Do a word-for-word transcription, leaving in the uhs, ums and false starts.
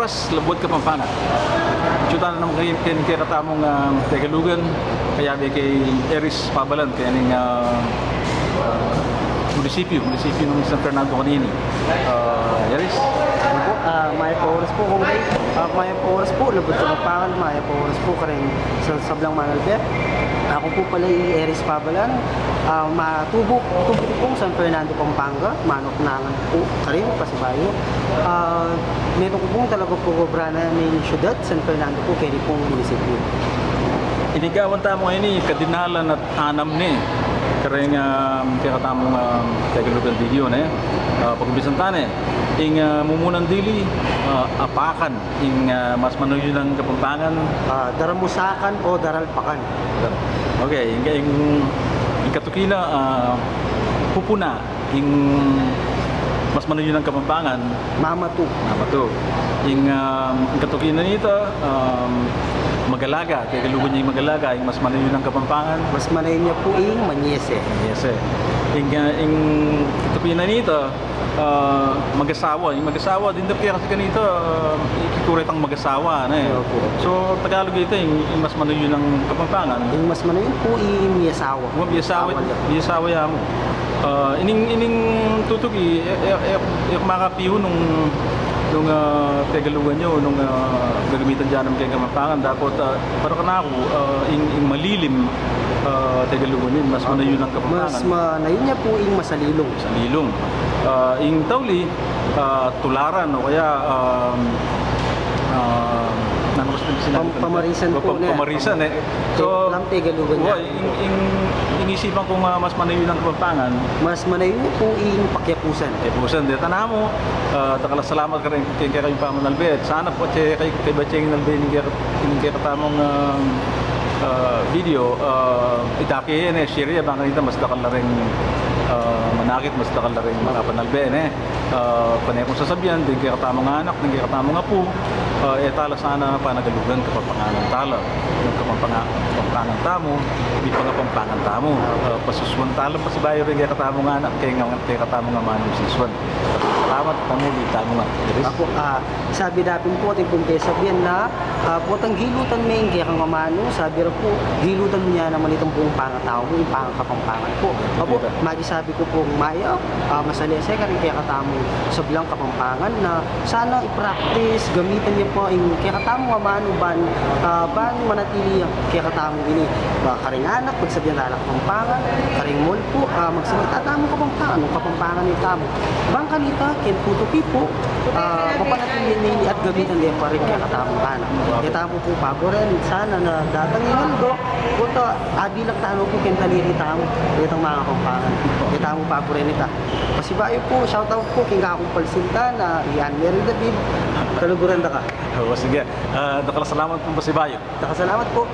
Labuad Kapampangan. Atyu tana naman keni, keni kekatamung, ah, Tegalugan, kayabe kay Eris Pabalan, keni king, ah, munisipyu, munisipyu ning San Fernando kanini. Ah, Eris? Opo, ah, mayap a oras po, Kong Ray. Ah, mayap a oras po, Labuad Kapampangan, mayap a oras po kareng sa-, sablang manalbe. Aku po pala i Eris Pabalan, ah, ma-, tubo, tubo ku pung San Fernando, Pampanga, Manok Nangan po karin, pasibayu. Ah, metung ku pung talaga pung obra na ning syudad, San Fernando po, keni pung munisipyu. Ini gawan tamu ngeni, kadinalan at anam ne kareng, ah, kekatamung, ah, Tegalugan video, ne? Ah, pag-umpisan ta ne, ing, ah, mumunan dili, ah, apakan, ing, ah, mas manayun a Kapampangan. Ah, daramusakan o daralpakan. Okay, ing, ing, ing katuki na, ah, pupuna, ing mas manayun a Kapampangan. Mamatu. Mamatu. Ing, um, ing katuki na nita, um, magalaga. Tegalugan ya ing magalaga, ing mas manayun a Kapampangan. Mas manayun ya pu ing manyese. Manyese. Ing, uh, ing katuki na nita, uh, magasawa. Ing magasawa, dindap kaya kasi kanita, uh, ikikuri tang magasawa, ne? Opo. So, Tagalog ita, ing, ing mas manayun a Kapampangan. Ing mas manayun pu ing miyasawa. Wa, miyasawa, miyasawa ya mu. Ah, ining, ining tutuki, e, e, e, e ku makapiyu nung, nung, ah, Tegalugan yu, nung, ah, gagamitan dyan ing Kapampangan, dapot, ah, para kanaku, ah, ing, ing malilim, ah, Tegalugan yu, mas manayun a Kapampangan. Mas manayun ya pu ing masalilung. Masalilung. Ah, ing tauli, ah, tularan o kaya, um, ah, nanu kasi sinabi ko? Pam-, pamarisan po, ne? Pamarisan, e. So, lam Tegalugan ya. Ing, ing, ing isipan kung, ah, mas manayun a Kapampangan. Mas manayun pu ing pakyapusan. Pakyapusan, deta namu, ah, dakal a salamat kareng, keng kekayung pamanalbe. Sana pu, kay, kay, kay Bacheng nalbe ning keka-, ning kekatamung, ah, ah, video, ah, itake ne, share ya, bang kanita mas dakal la ring, ah, manakit, mas dakal la ring makapanalbe, ne? Ah, pane kung sasabian, ding kekatamung anak, ding kekatamung apu, ah, e tala sana panagalugan, Kapampanganan tala. Ing Kapampangan, Kapampangan tamu, mipangapampangan tamu. Ah, pasusuan tala pasibayu ring kekatamung anak, keng, kekatamung amanung sisuan. Salamat, tamu, di tamu nga. Apu, ah, sabi da pin pu, atin pung pesabian na, ah, potang gilutan me ing kekang amanu, sabi ra pu, gilutan mu ya naman itang buung pangatau mu, ing pangakapampangan pu. Apu, magisabi ku pung mayap, ah, masalese kareng kekatamung sablang Kapampangan na sana i-practice, gamitan ya pu ing kekatamung amanu ban, ah, ban manatili ya kekatamu ini. Ba, kareng anak, magsabian tala Kapampangan, kareng mul pu, ah, magsalita tamu Kapampangan, nung Kapampangan itamu. Bang kanita, keng tutuki pu, ah, mapanatili ne ini at gamitan de pa rin kekatamung anak. Itamu pu paburen, sana na datang ing aldo, oto, abilak tanu pu keng daliri tamu, itang manga Kapampangan. Itamu paburen ita. Pasibayu pu, shout out pu keng kakung palsinta na i Anne Mary David, kaluguran da ka. O, sige. Ah, dakal a salamat pung pasibayu. Dakal a salamat pu.